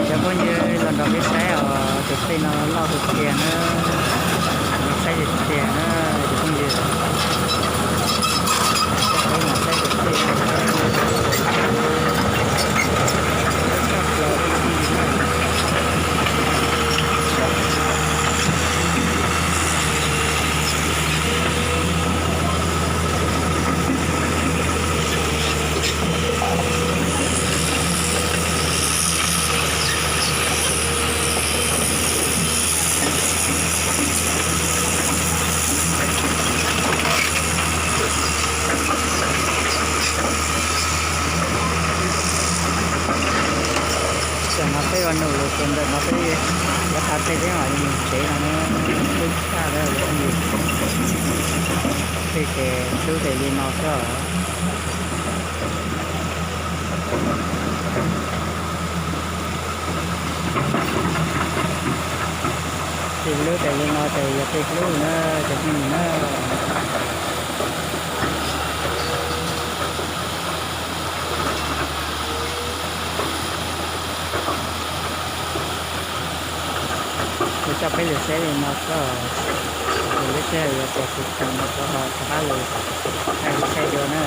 Cov phooj ywg, los nrog peb saib os, tus txij no loj tiag tiag na, los saib tiag tiag na cov phooj ywg. Coj peb los saib tus txij no, txoj plaws lub txij na. Tam no peb ua num lus ces ntawm no peb yuav tav teg peb mam li mus tsev no na, twb tshaj lawm cov phooj ywg. Txij ces hlub ces li no xwb os. Txij hlub ces li no ces yog txij hlub na cov phooj ywg na. Kuv coj peb lug saib li no xwb os. Ces lub sij hawm yuav txog tsis txog no kuv ho rov qab lug saib dua na.